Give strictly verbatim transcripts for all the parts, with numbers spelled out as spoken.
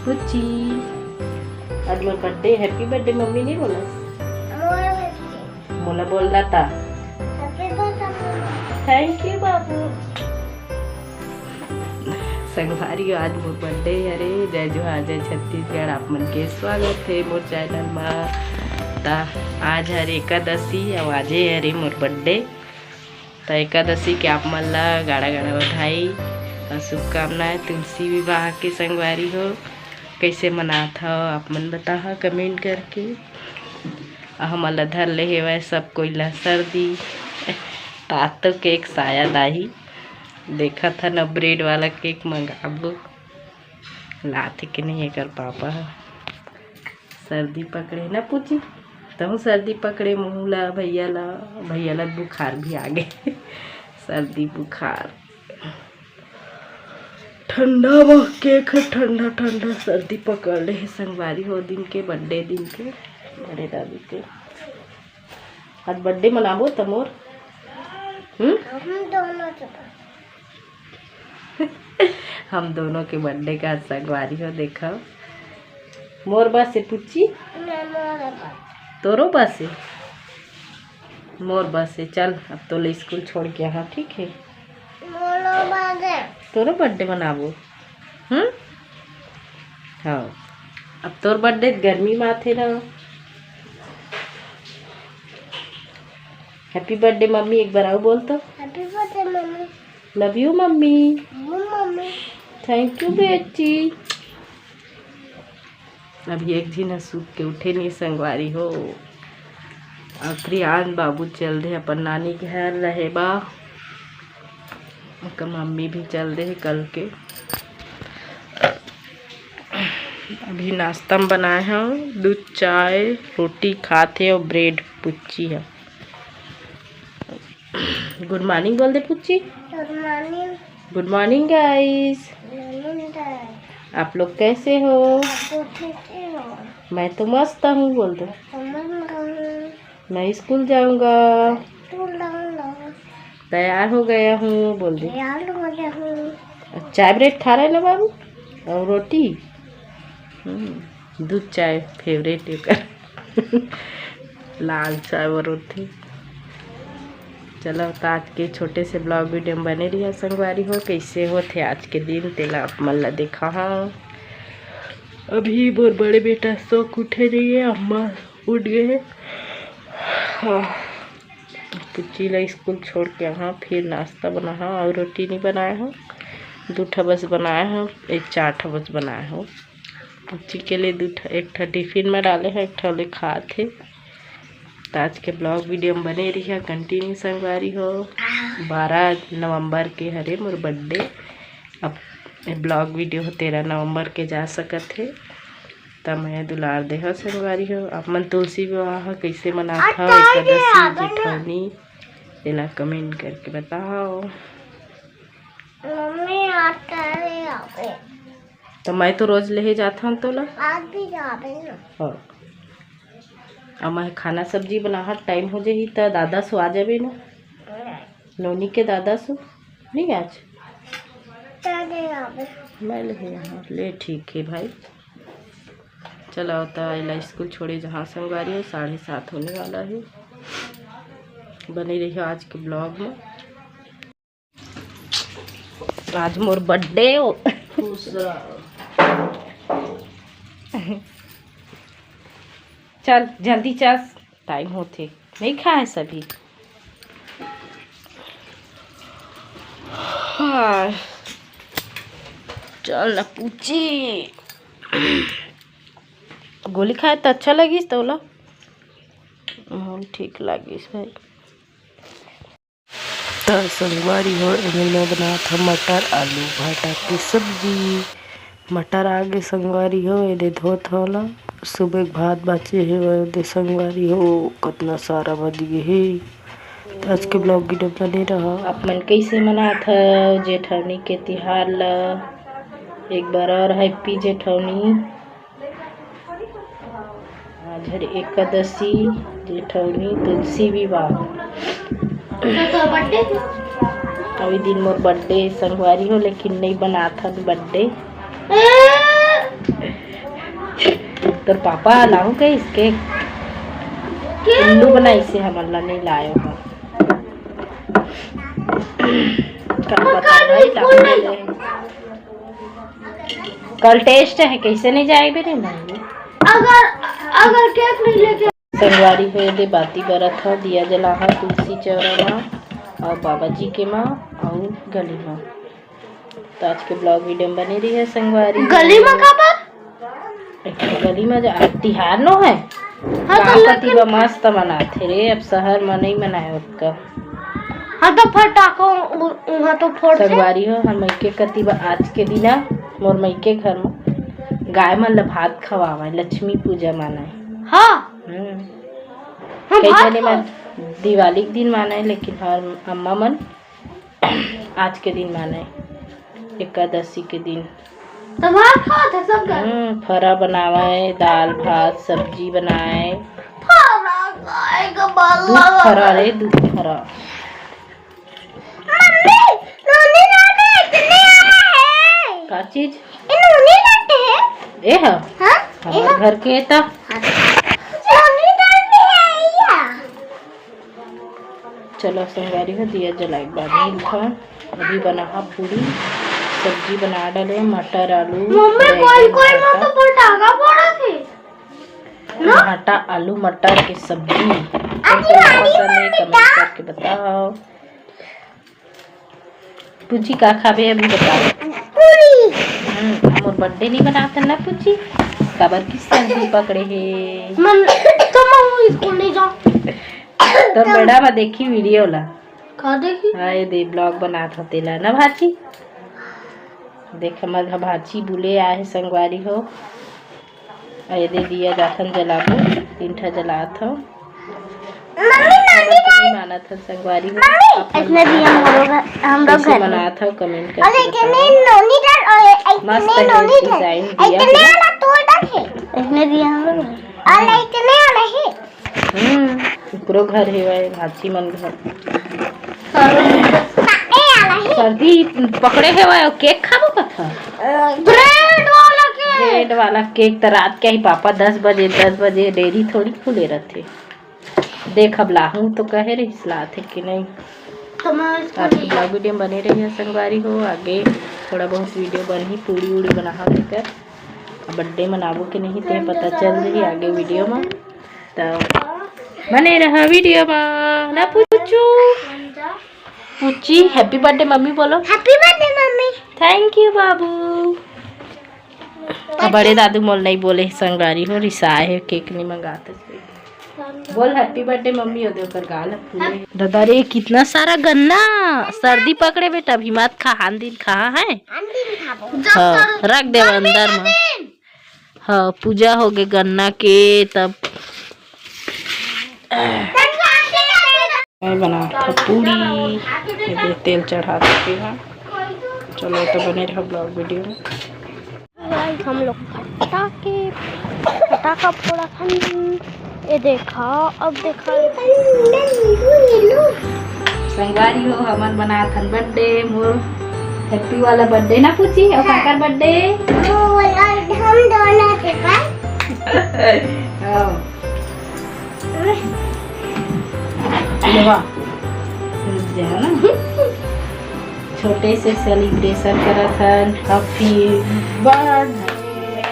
पुच्ची, आज मोर birthday, happy birthday mummy नहीं बोलस? मोला बोलना था। Happy birthday। Thank you बाबू। संगवारी हो, आज मोर बर्थडे हरे। जय जोहार, जय छत्तीसगढ़, आप मन के स्वागत हे मोर चैनल मा। ता आज हरे एकादशी, अउ आजे हरे मोर बर्थडे। त एकादशी के आप मन ला गाड़ा गाड़ा बधाई अउ शुभकामनाएं। तुलसी विवाह के संगवारी हो, कइसे मनात हव आप मन बताहा कमेंट करके। अउ हमन ला धर ले हेवय सब कोई ला सर्दी। त आज तो केक शायद आही, देखत हन ब्रेड वाला केक मंगाबो, लाथे कि नहीं एकर पापा ह। सर्दी पकड़े ना पुची, तहूँ सर्दी पकड़े मुँह ला, भैया ला, भैया ला बुखार भी आ गए। सर्दी बुखार, ठंडा म केक ह, ठंडा ठंडा सर्दी पकड़ ले हे संगवारी हो, दिन के बर्थडे दिन के, बड़े दादी के। आज बर्थडे मनाबो त मोर, हम्म? हम दोनों के हम दोनों के बर्थडे का संगवारी हो, देखो मोर बस से पुच्ची। मैं मोर बस। तोरो बस से? मोर बस से। चल, अब तो ले स्कूल छोड़ के, हाँ, ठीक है। मोरो बस है। तोरो बर्थडे मनाबो, हम्म? हाँ, अब तोर बर्थडे गर्मी में आथे ना। हैप्पी बर्थडे मम्मी, एक बार आओ बोल तो। Happy birthday mummy. Love you mummy. Love you mummy. Thank you बेटी। अभी एक झिन ह सूत के उठे नहीं संगवारी हो। अउ प्रियांश बाबू चल दे अपन नानी के घर रहे बा। ओकर मम्मी भी चल दे हे कल के। अभी नाश्ता में बनाए हव दूध, चाय, रोटी खात हे अउ ब्रेड। पुच्ची ह। गुड मॉर्निंग बोल दे पुच्ची। गुड मॉर्निंग। गुड मॉर्निंग गाइस। मॉर्निंग गाइस। आप लोग कैसे हो? आप लोग कैसे हो? मैं तो मस्त हूँ, बोल दो। मस्त हूँ। मैं स्कूल जाऊंगा। स्कूल जाऊंगा। तैयार हो गया हूँ, बोल दे। तैयार हो गया हूँ। चाय ब्रेड खा रहे ना बाबू, और रोटी। हम्म, दूध चाय फेवरेट एकर। लाल चाय बरोथे। चलो, त आज के छोटे से ब्लॉग वीडियो में बने रहिया संगवारी हो। कैसे होथे आज के दिन, तेला आप मन ला देखा हूँ। अभी मोर बड़े बेटा सो के उठे नहीं है, अम्मा उठ गए हैं। हाँ, पुच्ची ला स्कूल छोड़ के हाँ, फिर नाश्ता बना हाँ, और रोटी नहीं बनाए हूँ, दू ठा बस बनाए हूँ, एक चार ठा बस बनाए हूँ। पुच्ची के लिए दू ठा, एक ठा टिफिन में डाले हैं, एक ठा ले खात हे। त आज के ब्लॉग वीडियो में बने रहिया, कंटिन्यू संगवारी हो। बारह नवंबर के हरे मोर बर्थडे। अब ब्लॉग वीडियो हो तेरह नवंबर के जा सकत हे। त मैं दुलार देहा संगवारी हो। आप मन तुलसी विवाह कैसे मनात हव, एकादशी, जेठौनी, एला कमेंट करके बताओ। मम्मी, आता है यहाँ पे। तो मैं तो रोज लेहे जात हूँ तोला। आज भी जाबे ना। हाँ। अब मैं खाना सब्जी बनाहत, टाइम हो जाही त दादा सो आ जाबे ना। नोनी के दादा सो नहीं आज। चले जाबे। मैं लेहे यहाँ ले, ठीक है भाई। चलो, त एला स्कूल छोड़े जहाँ संगवारी हो, साढ़े सात होने वाला है। बने रहियो आज के ब्लॉग में। आज मोर बर्थडे हो। खुश रहो। चल जल्दी चल, टाइम होथे, नहीं खाए सभी। हाँ। चल ना पूछी, गोली खाए त अच्छा लगिस तोला? मोला ठीक लगिस भाई। त संगवारी हो, एमे मैं बनात हव मटर आलू भाटा के सब्जी। मटर आगे संगवारी हो, एदे धोत हव ला। सुबह के भात बाचे हे, एदे संगवारी हो, कतना सारा बच गे हे। त आज के ब्लॉग वीडियो बने रहा। आप मन कैसे मनात हव जेठौनी के तिहार ला? एक बार और हैप्पी जेठौनी। आज हरे एकादशी, जेठौनी, तुलसी विवाह। अभी दिन मोर बर्थडे संगवारी हो, लेकिन नहीं बनात हन बर्थडे। तोर पापा लाहू कहिस केक? उल्लू बनाइस हे, हमन ला नइ लायो ह। कल पता नइ, लाहू ले। कल टेस्ट हे, कइसे नइ जाए बे रे? नहीं। अगर, अगर केक नइ लेके संगवारी हो, एदे बाती बरत हव, दिया जलाहा तुलसी चौरा म, अउ बाबा जी के म, अउ गली म। त आज के vlog video म बने रहिहा संगवारी। गली म काबर? एक ठो गली म जा, आज तिहार नो हे। हाँ, त गाँव कति लेकिन ब मस्त मनाथे रे, अब शहर म नइ मनाए ओतका। हाँ, त फटाका उ-, उहाँ तो फोड़थे। संगवारी हो, हमर मइके कति ब आज के दिना मोर मइके घर म गाय मन ल भात खवावय, लक्ष्मी पूजा मानय। हाँ। हम्म। हम कई भात जने मन खाओ। दिवाली के दिन मानय, लेकिन हर अम्मा मन आज के दिन मानय, एकादशी के दिन। तो भात खाओ थे सब घर। हम्म, फरा बनावय, दाल भात सब्जी बनाय। फरा खाए के मन दू लगा फरा है। रे, दू फरा। मम्मी, नोनी लाटे इतने आला है। का चीज? ए नोनी लाटे है। ए ह? हाँ, ए हमर ह। घर के त। नोनी लाटे है या। चलो संगवारी हो, दिया जलाए के बाद मिलथन। अभी बनाहा पूड़ी, सब्जी बना डाले, मटर आलू, मम्मी, बैगन, कोई कोई में भाटा। तो पटाखा फोड़त हे। ना? भाटा आलू मटर के सब्जी। अभी कोन कोन आलू पसंद हे, मटर। Comment करके बताओ। पूछी का खाबे अभी बताओ। पूरी। हम्म, मोर birthday नइ मनात ना पूछी, काबर कि सर्दी पकड़े हे। मन तो मैं स्कूल नइ जाओ। तोर बेड़ा म देखी video ला। का देखी? हाँ, एदे vlog बनात हो तेला ना भाची। देख हमर भाची बुले आहे संगवारी हो। अउ एदे दिया जाथन जलाबो, तीन ठा जलात हव। मम्मी, मम्मी, नइ मानत हन संगवारी हो। मम्मी, अपन इसने दिया हम लोग, हम लोग कइसे घर में। मनात हव, comment और करके इतने बताओ। नोनी डर और इतने मस्त है नोनी डर। Design दिया इतने है। वाला तोड़ डर है। इसने दिया हम लोग। और इतने वाला है। हम्म, ओकरो घर हेवय, भाची मन घर। काटे वाला है। सर्दी पकड़े हेवय, अउ cake खाबो कथा? Bread वाला cake। Bread वाला cake त रात के ही पापा दस बजे, दस बजे डेयरी थोड़ी खुले रथे। देख अब लाहू तो कहे रहिस लाथे कि नहीं। तो मैं इसको आज के नहीं vlog video में बने रहिहा संगवारी हो। आगे थोड़ा बहुत video बनही, पूड़ी उड़ी बनाहा तेकर। अब birthday मनाबो कि नहीं ते पता चल रही आगे video में। त बने रहा video में ना पूछू। पूछी happy birthday मम्मी बोलो। Happy birthday mummy. Thank you बाबू। अब बड़े दादू मोल नहीं बोले संगवारी हो, रिसाए हे, cake नहीं मंगाते। बोल happy birthday मम्मी, ओदे ओकर गाल ह फूले। दादा रे, कितना सारा गन्ना, सर्दी पकड़े बेटा, अभी मत खा, हान दिन खा है। हाँ, रख दे अंदर में। हाँ, पूजा हो गे गन्ना के, तब मैं बना पूड़ी, ये तेल चढ़ा देती हूँ। चलो तो बने रहो vlog video में। Guys, हम लोग फटाके, फटाका फोड़ा थन। ये देखा, अब देखा। संगवारी हो, हमन बनात हन birthday, मोर happy वाला birthday ना पूछी, अउ काकर birthday? हम दोनों के का? हाँ। ले बा। रुक जा ना। छोटे से celebration करत हन। Happy birthday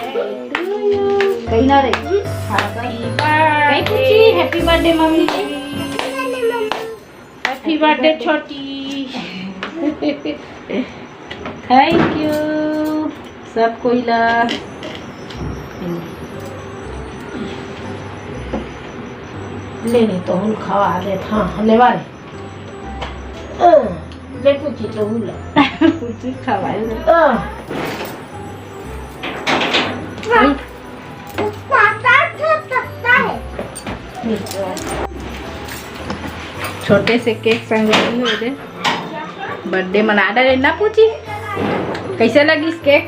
to you। कही ना रे। Happy birthday। कही पूछी, happy birthday मम्मी के। Happy birthday छोटी। Thank you सब कोई ला। ले नहीं तो हम खवा देत। हाँ, लेवा रे। अ, ले पूछी तो हुला। पूछी खवाए ले। अ। छोटे से cake संग रही हो दे। Birthday मना डाले ना पूछी। कैसे लगिस cake?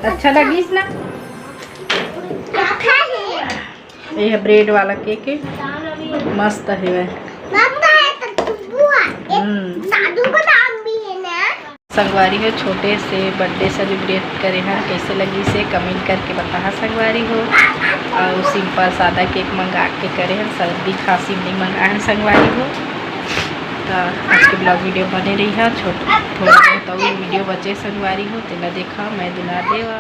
अच्छा लगिस ना? ये है bread वाला cake है। मस्त है वह। हम्म। दादू का नाम भी है ना? संगवारी हो, छोटे से बर्थडे सेलिब्रेट करे हन, कैसे लगिस हे कमेंट करके बताहा संगवारी हो। और सिंपल सादा केक मंगा के करे हन, सर्दी खांसी नहीं मंगाए हन संगवारी हो। तो आज के ब्लॉग वीडियो बने रही है, छोट थोड़ा बहुत और वीडियो बचे संगवारी हो, तेला देखा, मैं दुलार देवा।